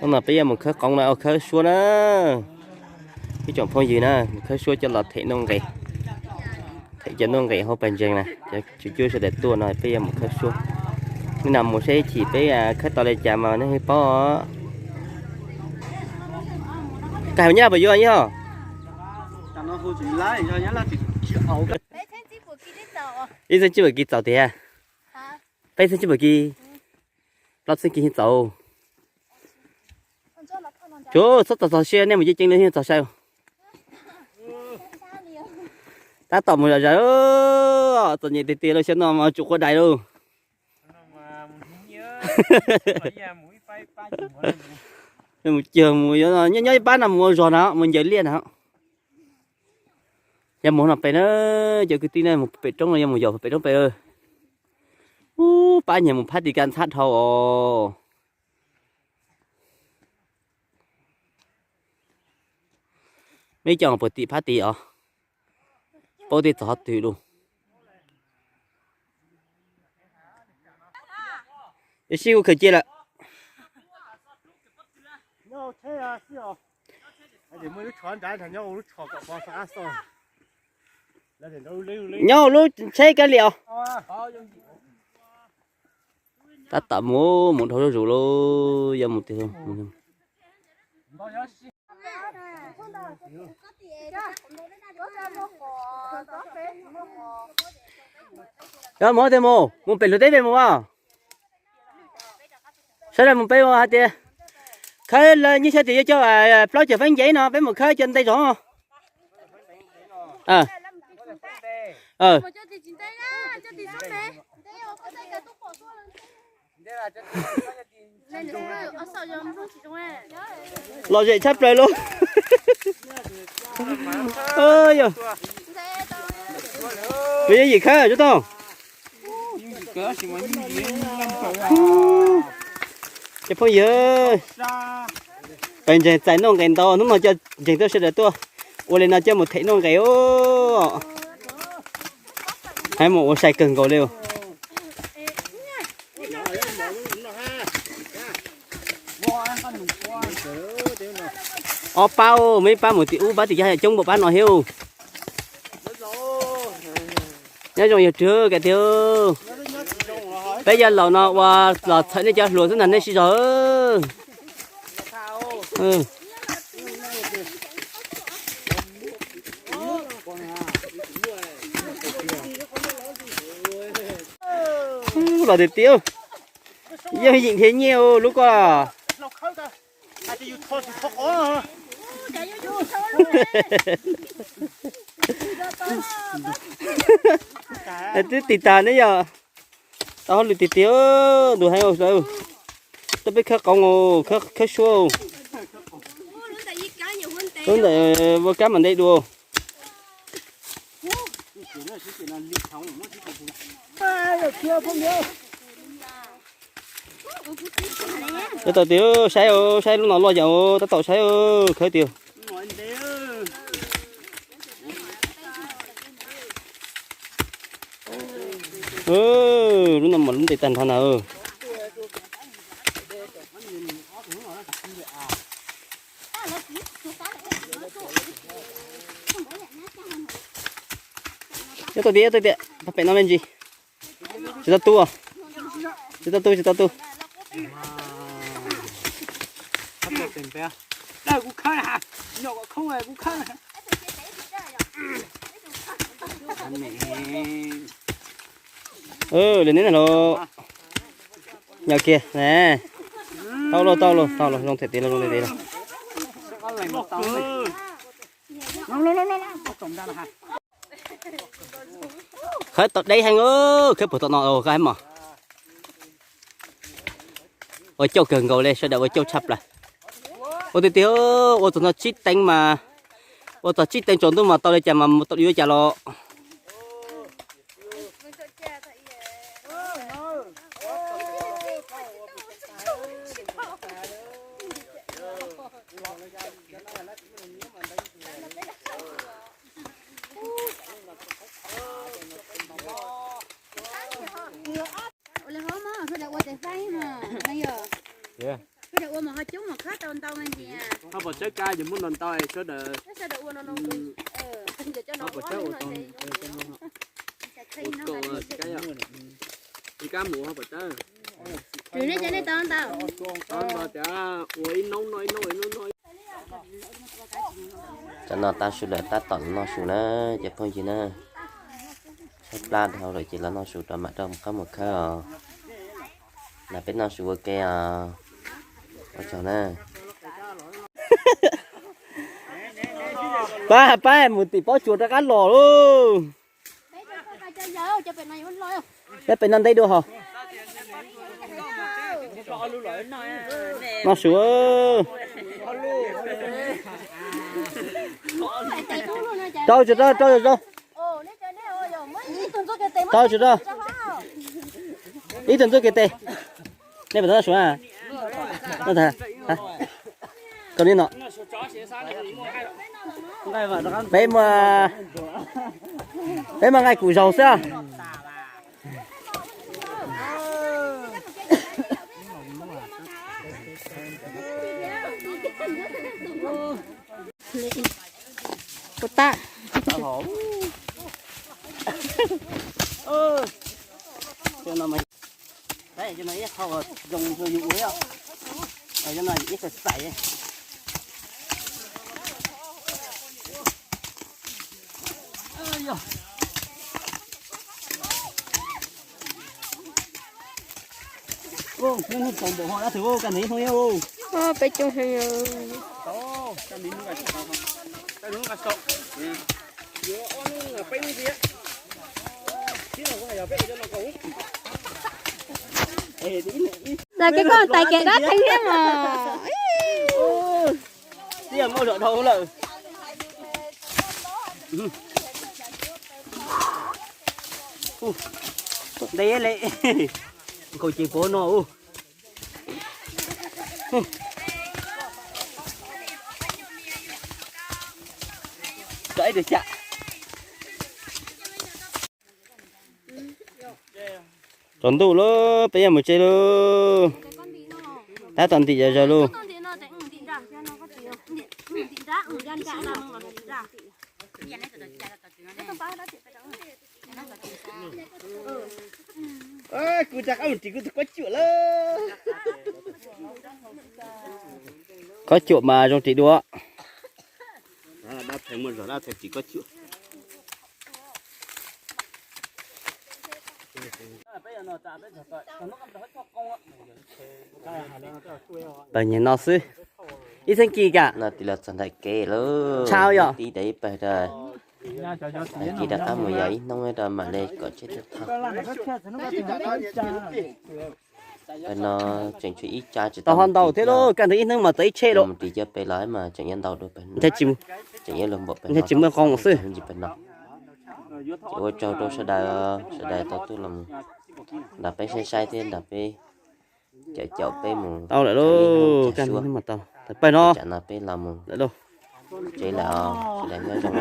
Hnub no peb yuav mus khawb qoov na, khawb suab na. Ib tsoom phooj ywg na, mus khawb suab coj los them nuj nqes, them cov nuj nqes hauv pawg ntseeg na, cov tswv cuab sawv daws tuaj no peb yuav mus khawb suab. Nim no mus saib ib chim peb khawb tau li cas mas nej thiaj paub. Kag nyob puas yuav nyob? Ib txhiab tsib puas kis txaus tiag. Peb txhiab tsib puas kis, plaub txhiab kis txaus. Tsuav txhob txog txog siab, nej mus ceev ceev li thiaj txog sai. Tab tom mus zom zaws, txom nyem tiag tiag lauj, xyoo no mas tsum quav dais lauj. Mus cog mus nyob nyob ib pab no mus ua zog na, mus ncaws liaj na. Yog mus no pem na, cov kwv tij na, mus pem roob no, yog mus yos pem roob pem. Ub, pab nyiag mus phab ti kaj ntxhab dhau os. Meb coj puag tim phab ti os, paub tej txog qhov twg lauj. Sib hu khaws cia lawm. Nyob lub tsheb kab liam os. Tab tom mus mus dhau zuj zus lauj, yuav mus tiag. Cov mus tiag mus, mus pem luag teb pem mus as. Sawv daws mus pem mus hais tias khawb, nyiaj xyov tias yuav coj plaub caug feeb nce no peb mus khawb cov ntej zog. Lom zem tshaj plaws lauj. Yog kuv yeej yim khawb Tub Tooj. Cov phooj ywg, pawg ntseeg txais nuj nqes ntau, hnub no coj ntseeg tuaj sawv daws tuaj ua li no coj mus them nuj nqes os. Hais mus ua sai kawg nkaus li. Ob pab, muaj ib pab mus tim ub, pab tim coj coob npaum pab no thiab. Nyob zoo yawg Rwg Kais tiag. Peb cov laus no ua los txhawm nej cov hluas xwb ntag, nej sib zog. Los tiag tiag, yeej yim nrhiav nyiaj lub ko. Twb tig tag ne yog. Tau hauj lwm tiag tiag, ntus heev. Tuaj peb khawb qoov, khawb suab. Lub ntawm ua kab mam nte dua. Tab tom tiag, saib, saib lub no loj yam tab tom saib, khawb tiag. Lub no mas lub ntev tag nrho na. Nyob tau tiag, nyob tau tiag, pem no me ntsis. Tsis tau tu, tsis tau tu, tsis tau tu. Lwm neb na los. Nyob kiag ne. Tau los, tau los, tau los, zoo them tiag los, zoo them tiag los. Khawb tau deb heev, khawb puag tom no, koj hais mas. Ua cauj kawg nkaus li, sawv daws ua cauj tshaj plaws. Ua tiag tiag, ua txog no tsib teev mas, ua txog tsib teev tsaus ntuj mas tau li cas mas tau li ua cas los. Pom tsaib kab ces muab no ntau sawv daws. Pom tsaib ua tau, ua kaum tsis kab yom. Tsis kab mus pom tsaib. Nws nej cov nej tau ntau. Tau ntau tias ua ib noob noj ib noob ib noob noj. Cov no tau su lawm tab tom los noj su na, cov phooj ywg na. Tshaib plab dhau lawm ces los noj su rau mam rau mus qab mus khawb os. Lam peb noj su ua ke os. Ua tsaug na. Pab, pab mus tim pob tsuas rov qab los lauj. Peb pem no nteb dua hos. Noj su. Rau tsuas rau, rau tsuas rau. Rau tsuas rau. Ib tug ntxuaj kev tes. Nej pem no noj su na. Koj li no. Peb, peb mas nqaij kum zaus xwb. Puas tau? Ib qho zoo yus ua, ib qho xaim. Peb coob heev. Los koj tais kev dab theej thiab mos. Tiaj muaj zom dhau lawm. Ntev li, nkaus ces puav no. Tso ib tug cam. Tsaus ntuj lawm, peb yuav mus tsev lauj. Tab tom ntim zog zog lauj. Kuv rov qab mus ris kuv tus kob cuam lawm. Kob cuam mas zoo ris dua. Dab txhais muaj zog dab txhais ris kob cuam. Pawg nyias no xwb. Ib txheeb kis kam no tis los txog nram kev lauj. Tshau yom. Tib rau ib pawg rau. Kis rov qab mus yos ib hnub rau mam li kom tsheb thiaj tag. Pawg no tseem tshuav ib tsa tsis tau ho ntaus thiab lauj, kaj ntug ib hnub mas tau ib tsheb lauj. Mus ris cov pem los mas tseem yuav ntau dua pawg no. Tseem yuav luag npaum pawg no, tsis muaj qoo xwb. Pawg no ces ua tsaug rau sawv daws, sawv daws tau tuaj los nrog peb saib saib thiab nrog peb caum caum peb mus. Tau lawm lauj, kaj ntug ib hnub mas tau. Pawg no, tsam no peb los mus tsev lawm os, sawv daws nyob zoo.